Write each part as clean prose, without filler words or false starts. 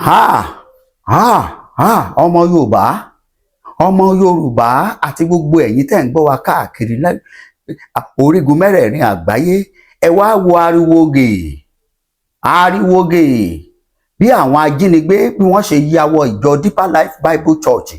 Ha ha ha! Ọmọ Yorùbá, ọmọ Yorùbá àti gbogbo ẹ̀yin tẹ́ ń gbọ́ wa káàkiri orígun mẹ́rẹ̀ẹ̀rin àgbáyé, ẹ wá wo ariwo gè, ariwo gè bí àwọn ajínigbé bí wọ́n ṣe ya wọ ìjọ Deeper Life Bible Church.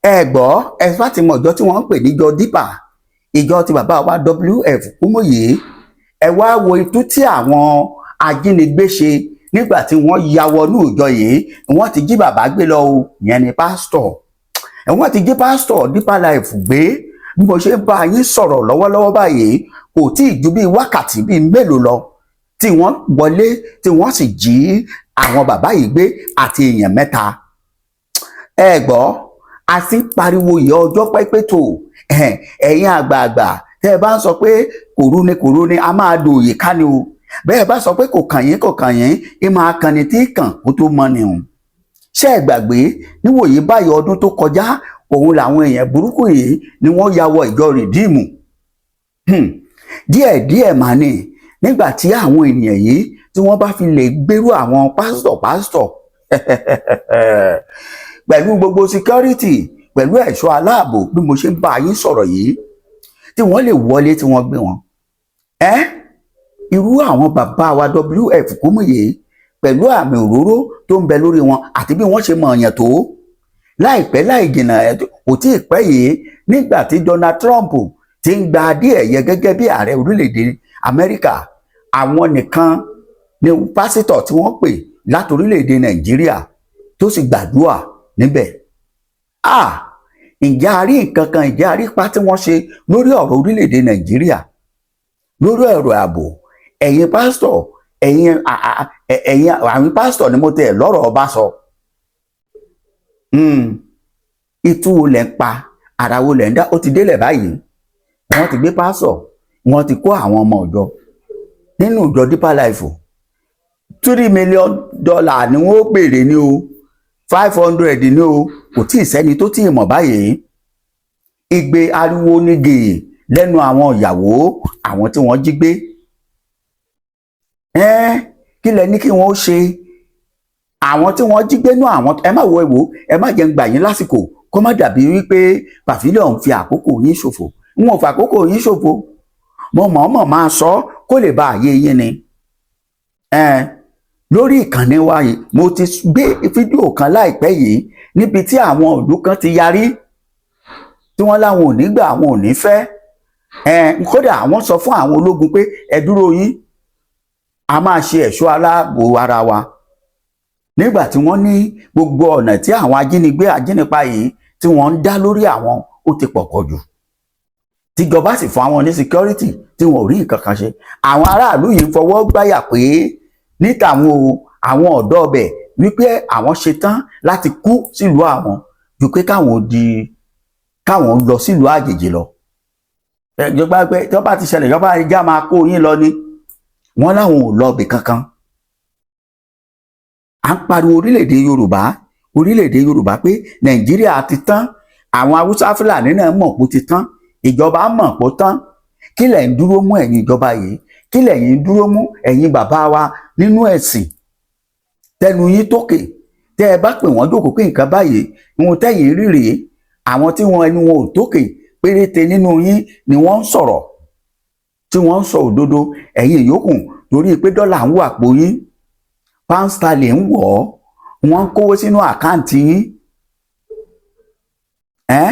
Ẹ gbọ́, ẹ bá ti mọ ìjọ tí wọ́n ń pè níjọ Deeper, ìjọ ti bàbá wa W.F. Kúmóyè. Ẹ wá wo itú tí àwọn ajínigbé ṣe nígbà tí wọ́n ya wọnú ìjọ yìí. Wọ́n ti jí bàbá gbé lọ o, ìyẹn ni pásítọ̀. Wọ́n ti jí pásítọ̀ Deeper Life gbé. Bí mo ṣe ń bá yín sọ̀rọ̀ lọ́wọ́lọ́wọ́ báyìí, kò tí ì ju bíi wákàtí bíi mélòó lọ tí wọ́n wọlé, tí wọ́n sì jí àwọn bàbá yìí gbé àti èèyàn mẹ́ta. Ẹ gbọ́, a ti ń pariwo yìí ọjọ́ pẹ́pẹ́ tó. Ẹ̀yin àgbààgbà tẹ́ ẹ bá ń sọ pé kòrú ni, kòrú ni, a máa dòòyè ká ni o. Bẹ́ẹ̀ bá sọ pé kò kàn yín, kò kàn yín, ẹ máa kàn ní tí kàn kó tó mọ ni o. Ṣé ẹ gbàgbé níwòyí báyìí, ọdún tó kọjá, òun làwọn èèyàn burúkú yìí ni wọ́n ya wọ ìjọ Redeem. Díẹ̀ díẹ̀ mà ní nígbà tí àwọn ènìyàn yìí tí wọ́n bá fi lè gbérú àwọn pásítọ̀ pásítọ̀ pẹ̀lú gbogbo security, pẹ̀lú ẹ̀ṣọ́ aláàbò, bí mo ṣe ń bá yín sọ̀rọ̀ yìí, tí wọ́n lè wọlé tí wọ́n gbé wọn. Ẹ́ irú àwọn bàbá wa W.F. Kúmúyè pẹ̀lú àmì òróró tó ń bẹ lórí wọn àti bí wọ́n ṣe mọ̀ ọ̀yàn tó, láìpẹ́ láì jìnnà, kò tí ì pẹ́ yìí, nígbà tí Donald Trump ti ń gba adé ẹ̀yẹ gẹ́gẹ́ bí ààrẹ orílẹ̀-èdè Amẹ́ríkà, àwọn nìkan ni pásítọ̀ tí wọ́n pè láti orílẹ̀-èdè Nàìjíríà tó sì gbàdúrà níbẹ̀. Ah, ǹjẹ́ a rí nǹkan kan? Ǹjẹ́ a rí ipa tí wọ́n ṣe lórí ọ̀rọ̀ orílẹ̀-èdè Nàìjíríà, lórí ọ̀rọ̀ ààbò? Ẹ̀yin pásítọ̀, ẹ̀yin àwọn pásítọ̀ ni mo tẹ̀ lọ́rọ̀ ọba sọ. Itú wo lẹ̀ ń pa, ara wo lẹ̀ ń dá? Ó ti délẹ̀ báyìí, wọ́n ti gbé pásítọ̀, wọ́n ti kó àwọn ọmọ ìjọ nínú ìjọ Deeper Life. $3 million ni wọ́n ó béèrè ní o, 500 ní o, kò tí ì sẹ́ni tó tí ì mọ̀ báyìí. Igbe ariwo ní gèè lẹ́nu àwọn ìyàwó àwọn tí wọ́n jí gbé. Ẹ́n, kí lẹ ní kí wọ́n ó ṣe àwọn tí wọ́n jí gbé nú àwọn? Ẹ má wo, ẹ wò, ẹ má jẹ́ ń gbà yín lásìkò, kó má dàbí wípé pàfílẹ̀ ń fi àkókò yín ṣòfò. N ò fàkókò yín ṣòfò, mo mọ̀ọ́mọ̀ máa sọ kó lè bá àyè yín ni. Lórí ìkànnì wa yìí, mo ti gbé fídíò kan láìpẹ́ yìí níbi tí àwọn ìlú kan ti yarí, tí wọ́n láwọn ò ní gbà, àwọn ò ní fẹ́. Kódà àwọn sọ fún àwọn ológun pé ẹ dúró yín, a máa ṣe ẹ̀ṣọ́ aláàbò ara wa, nígbà tí wọ́n ní gbogbo ọ̀nà tí àwọn ajínigbé ajínipa yìí tí wọ́n ń dá lórí àwọn, ó ti pọ̀ pọ̀ jù, tíjọba sì fún àwọn ní security tí wọn ò rí nǹkan kan ṣe. Àwọn aráàlú yìí ń fọwọ́ gbáyà pé ní tàwọn o, àwọn ọ̀dọ́ ọbẹ̀, wípé àwọn ṣetán láti kú sílùú àwọn ju pé káwọn di káwọn lọ sílùú àjèjì lọ. Ìjọba pé tí wọ́n bá ti ṣẹlẹ̀, ìjọba ìjà máa kó yín lọ ni, wọ́n láwọn ò lọ ibì kankan. À ń pariwo orílẹ̀-èdè Yorùbá, orílẹ̀-èdè Yorùbá, pé Nàìjíríà ti tán. Àwọn Haúsá Fúlàní náà mọ̀ pé ó ti tán, ìjọba mọ̀ pé ó tán. Kí lẹ̀ ń dúró mú, ẹ̀yin ìjọba yìí? Kí lẹ̀yin ń dúró mú, ẹ̀yin bàbá wa nínú ẹ̀sìn tẹnu yín tókè? Tẹ́ ẹ bá pè wọ́n jókòó pé nǹkan báyìí ìwọ̀n tẹ́yìn rí rèé, àwọn tí wọn ẹnu wọn ò tókè péréte nínú yín ni wọ́n ń sọ̀rọ̀, tí wọ́n ń sọ òdodo. Ẹ̀yin ìyókù, torí pé dọ́là ń wà pò yín, pound sterling ń wọ̀ ọ́, wọ́n ń kówó sínú account yín. Ẹ́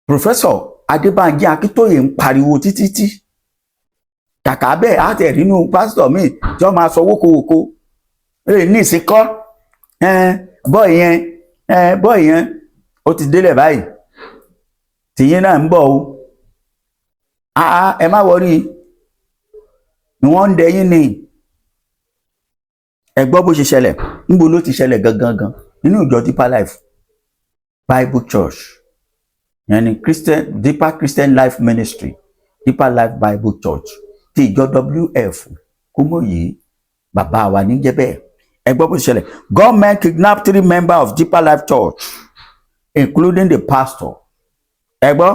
Professor Adébánjí Akíntóyè ń pariwo títí tí kàkà bẹ́ẹ̀ á tẹ̀ nínú pásítọ̀ míì tí wọ́n máa sọ wókòwòkò ẹ ní ìsìnkọ́. Boy yẹn, boy yẹn, ó ti délẹ̀ báyìí, tìyín náà ń bọ̀ o. Ẹ má worry, ni wọ́n ń dẹyìn ni. Ẹ gbọ́ bó ṣe ṣẹlẹ̀. Níbo ló ti ṣẹlẹ̀ gangan gan? Nínú ìjọ Deeper Life Bible Church, yẹn ni Christian, Deeper Christian Life Ministry, Deeper Life Bible Church ti ìjọ WF Kúmóyì, bàbá wa níjẹ́ bẹ́ẹ̀. Ẹ gbọ́ bó ṣe ṣẹlẹ̀. Gunmen kidnap three members of Deeper Life Church, including the pastor. Ẹ gbọ́,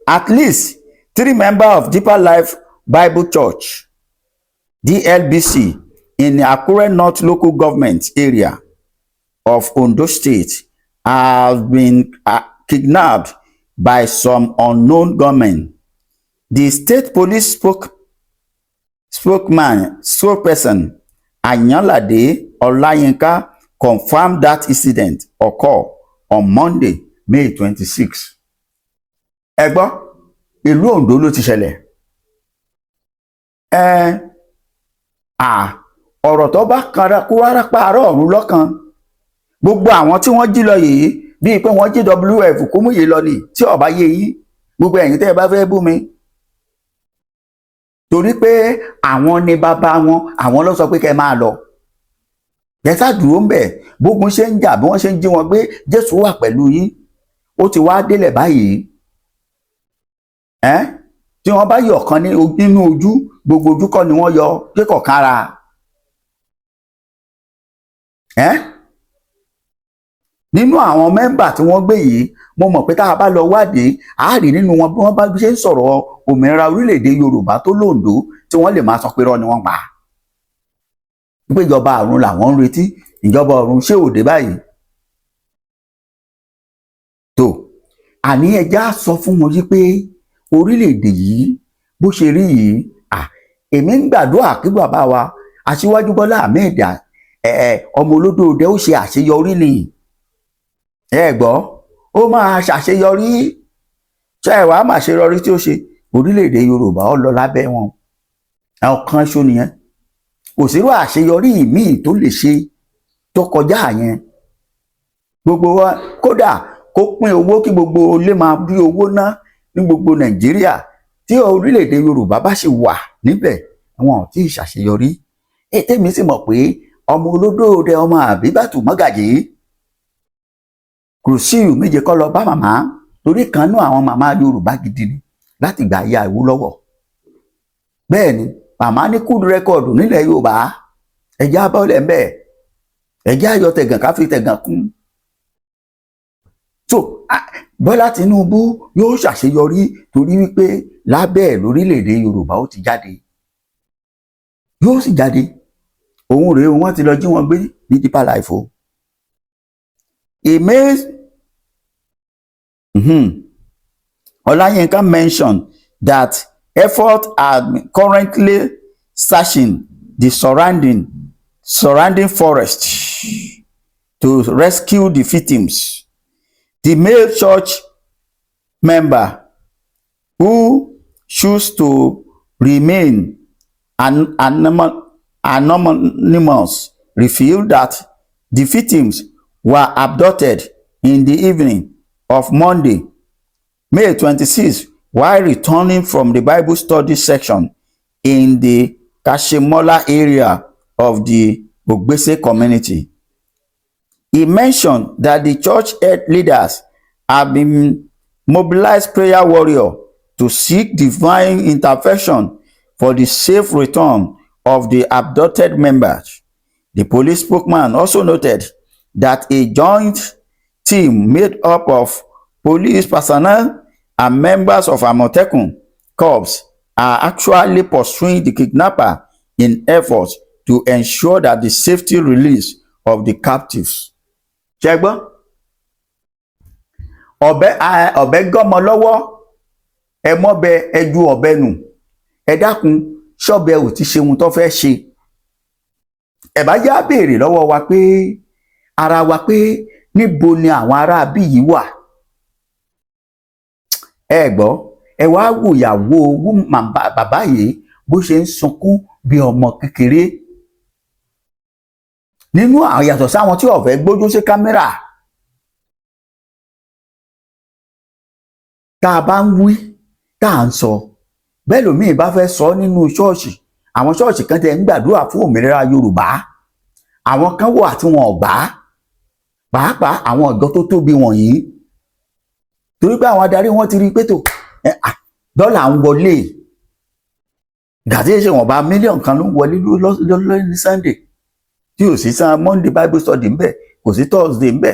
at least three members of Deeper Life Bible Church DLBC, in the Akure North Local Government Area of Ondo State have been kidnapped by some unknown gunmen. The state police spokesperson Ayanlade Olayinka confirmed that incident occurred on Monday, May 26. Ẹ gbọ́, ìlú Ondo ló ti ṣẹlẹ̀. Ẹ à ọ̀rọ̀ tó bá kanra kó wárápá àárọ̀ ọ̀run lọ́kàn. Gbogbo àwọn tí wọ́n jí lọ yìí, bíi pé wọ́n jí WF Kúmúyì lọ ni. Tí ó bá yé yín, gbogbo ẹ̀yin tẹ́ ẹ bá fẹ́ bú mi, torí pé àwọn ni bàbá wọn, àwọn ló sọ pé kẹ́ ẹ máa lọ yẹsà dúró ń bẹ̀. Bógun ṣe ń jà, bí wọ́n ṣe ń jí wọn gbé, Jésù wà pẹ̀lú yín. Ó ti wá délẹ̀ báyìí ẹ́, tí wọ́n bá yọ kan nínú ojú, gbogbo ojú kọ́ ni wọ́n yọ pé kọ̀ọ̀kan ara ẹ́. Nínú àwọn member tí wọ́n gbé yìí, mo mọ̀ pé tá a bá lọ wádìí, a rí nínú wọn bí wọ́n bá ṣe ń sọ̀rọ̀ òmìnira orílẹ̀-èdè Yorùbá tó lóńdó, tí wọ́n lè máa sọ pé irọ́ ni wọ́n pa, pé ìjọba ọ̀run làwọn ń retí. Ìjọba ọ̀run ṣé òde báyìí tó? Àní ẹja sọ fún wọn yí pé orílẹ̀-èdè yìí, bó ṣe rí yìí, à èmi ń gbàdúrà kí bàbá wa Aṣíwájú Bọ́lá Ahmed ẹ ọmọ olódòdó ó ṣe àṣeyọrí ni. Ẹ gbọ́, ó máa ṣàṣeyọrí. Ṣé ẹ wàá máa ṣeyọrí tí ó ṣe orílẹ̀-èdè Yorùbá, ó lọ lábẹ́ wọn. Ọ̀kan ṣo nìyẹn, kò sírú àṣeyọrí míì tó lè ṣe tó kọjá yẹn. Gbogbo wa, kódà kó pín owó kí gbogbo ilé máa rí owó ná ní gbogbo Nàìjíríà, tí orílẹ̀-èdè Yorùbá bá sì wà níbẹ̀, wọn ò tí ì ṣàṣeyọrí. Ètè mi sì mọ̀ pé ọmọ olódòdó, ọmọ Àbíbàtú Mọ́gàjì Kùrùsíù méje kọ́ lọ bá màmá, torí kan náà àwọn màmá Yorùbá gidi ni láti gbà ya Awólọ́wọ̀. Bẹ́ẹ̀ ni màmá ní good record nílẹ̀ Yorùbá. Ẹ̀jẹ̀ abọ́lẹ̀ ń bẹ̀, ẹ̀jẹ̀ ayọ̀ tẹ̀gàn ká fi tẹ̀gàn kún. So Bọ́lá Tinubu yóò ṣàṣeyọrí, torí wípé lábẹ́ ẹ̀ lórílẹ̀‐èdè Yorùbá ó ti jáde, yóò sì jáde. Òun rèé, wọ́n ti lọ jí wọn gbé ní Deeper Life o. Olayinka mentioned that efforts are currently searching the surrounding forest to rescue the victims. The male church member, who choose to remain anonymous, revealed that the victims were abducted in the evening of Monday, May 26, while returning from the Bible study section in the Kashemola area of the Ogbese community. He mentioned that the church head leaders have been mobilized prayer warrior to seek divine intervention for the safe return of the abducted members. The police spokesman also noted that a joint team made up of police personnel and members of Amotekun Corps are actually pursuing the kidnapper in efforts to ensure that the safety release of the captives. Ṣé gbọ́? Ọ̀bẹ ọ̀bẹ gọ́mọ lọ́wọ́, ẹ mọ́bẹ, ẹ ju ọ̀bẹ nù. Ẹ dákun, ṣọ́bẹ ò ti ṣe ohun tó fẹ́ ṣe? Ẹ bá yá béèrè lọ́wọ́ wa pé ara wa pé níbo ni àwọn aráabí yìí wà? Ẹ gbọ́, ẹ wá wòyàwó bàbá yìí bó ṣe ń sunkún bí ọmọ kékeré nínú àwọn, yàtọ̀ sáwọn tí ó fẹ́ gbójú sí kámẹ́rà. Tá a bá ń wí, tá à ń sọ bẹ́ẹ̀, lòmíì bá fẹ́ sọ nínú ṣọ́ọ̀ṣì, àwọn ṣọ́ọ̀ṣì kan tẹ̀ ń gbàdúrà fún òmìnira Yorùbá, àwọn kan wà tí wọn ò gbà á, pàápàá àwọn ọ̀dọ́ tó tóbi wọ̀nyí, torí pé àwọn adarí wọn ti rí i pé tó dọ́là ń wọlé gàdé, ṣe wọn bá mílíọ̀nù kan ló ń wọlé ní Sunday, tí ò sí san Monday Bible study ńbẹ, kò sí Thursday ńbẹ,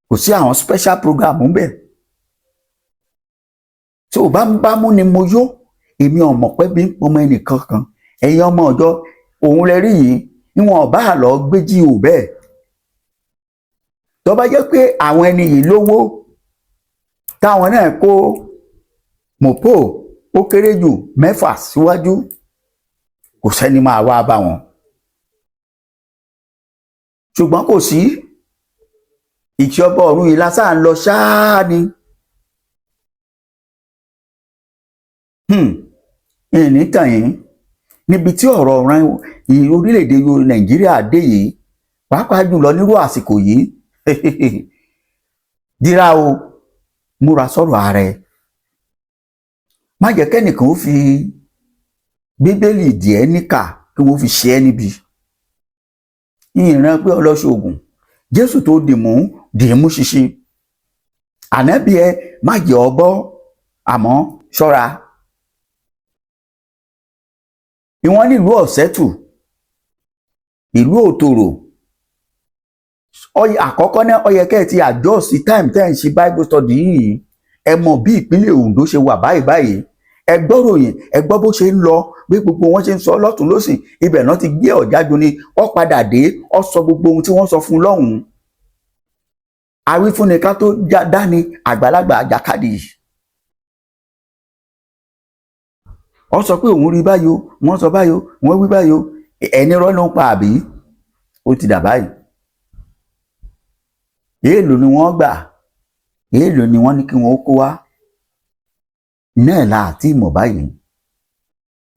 kò sí àwọn special program ńbẹ. Tí ò bá ń bámú ni mo yó, èmi ò mọ̀ pé bí ọmọ ẹnìkan kan. Ẹ̀yin ọmọ ọ̀jọ́ òun lẹ rí yìí, níwọ̀n bá lọ gbé jí ò bẹ́ẹ̀. Tó bá jẹ́ pé àwọn ẹni yìí lówó, táwọn náà kó mọ̀pó ó kéré jù 6 síwájú, kò sẹ́ni máa wá bá wọn. Ṣùgbọ́n kò sí ìjọba ọ̀run yìí lásà ń lọ ṣáá ni. Ìní tàn yín, níbi tí ọ̀rọ̀ ọ̀ràn orílẹ̀-èdè Nàìjíríà dé yìí, pàápàá jùlọ nírú àsìkò yìí, dira o, múra sọ̀rọ̀ ààrẹ. Má jẹ́ kẹ́nìkan ó fi Bíbélì díẹ̀ níkà kí wọ́n fi ṣe é níbi ìran pé ọlọ́ṣọ́gun Jésù tó dìmú dìímú ṣinṣin. Ànábì ẹ má jẹ́ ọbọ̀, àmọ́ ṣọ́ra. Ìwọ́n nílùú Ọ̀sẹ́tù, ìlú Òtòrò. Àkọ́kọ́ náà, ó yẹ kẹ́ ẹ ti adjust time tẹ́ ẹ̀ ń ṣe Bible study yìí. Ẹ mọ̀ bí ìpínlẹ̀ Ondo ṣe wà báyìí báyìí. Ẹ gbọ́ ròyìn, ẹ gbọ́ bó ṣe ń lọ, bí gbogbo wọn ṣe ń sọ lọ́tún lọ́sìn. Ibẹ̀ náà ti gbé Ọ̀jájúní ni ó padà dé, ó sọ gbogbo ohun tí wọ́n sọ fún lọ́hùn-ún. Awífúnni ká tó dání àgbàlagbà àjàkadì. Ó sọ pé òun rí báyìí o, wọ́n sọ báyìí o, wọ́n wí báyìí o. Ẹni rọ́ ló ń pa, àbí ó ti dà báyìí? Èèlò ni wọ́n gbà, èèlò ni wọ́n ní kí wọ́n kó wá náà la àti ìmọ̀ báyìí,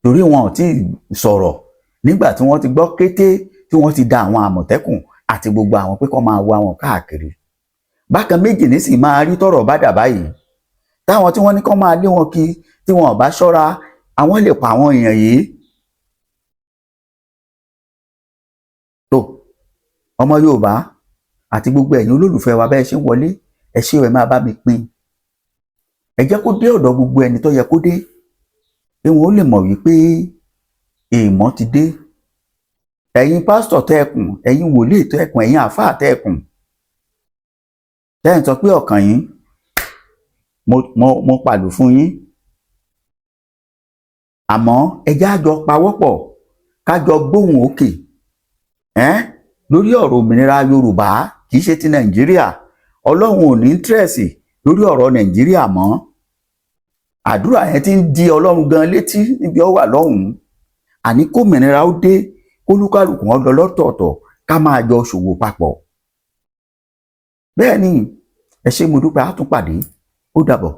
torí wọn ò tí ì sọ̀rọ̀ nígbà tí wọ́n ti gbọ́ kété tí wọ́n ti da àwọn Àmọ̀tẹ́kùn àti gbogbo àwọn pé kó máa wá wọn káàkiri. Bákan méjì nísìnyí máa rí tọ́rọ̀ bá dà báyìí, táwọn tí wọ́n ní kó máa lé wọn kí, tí wọn ò bá ṣọ́ra, àwọn lè pa àwọn èèyàn yìí. Tó ọmọ Yorùbá àti gbogbo ẹ̀yin olólùfẹ́ wa, bẹ́ẹ̀ ṣe ń wọlé, ẹ ṣé, ẹ máa bá mi pín. Ẹ jẹ́ kó dé ọ̀dọ̀ gbogbo ẹni tó yẹ kó dé, pé wọn ó lè mọ̀ wípé èèmọ̀ ti dé. Ẹ̀yin pásítọ̀ tẹ́ ẹ kùn, ẹ̀yin wòlíì tẹ́ ẹ kùn, ẹ̀yin àáfàá tẹ́ ẹ kùn, tẹ́ ẹ̀ ń sọ pé ọ̀kàn yín, mo pàlù fún yín. Àmọ́ ẹ jẹ́ á jọ pawọ́pọ̀, ká jọ gbóhùn òkè lórí ọ̀rọ̀ òmìnira Yorùbá, kì í ṣe ti Nàìjíríà. Ọlọ́run ò ní interest lórí ọ̀rọ̀ Nàìjíríà mọ́. Àdúrà yẹn ti ń di Ọlọ́run gan létí níbi ó wà lọ́hùn-ún. Àní kómìnira ó dé, kólúkálùkù wọn lọ lọ́tọ̀ọ̀tọ̀, ká máa jọ ṣòwò papọ̀. Bẹ́ẹ̀ ni. Ẹ ṣé, mo dúpẹ́. Á tún pàdé. Ó dàbọ̀.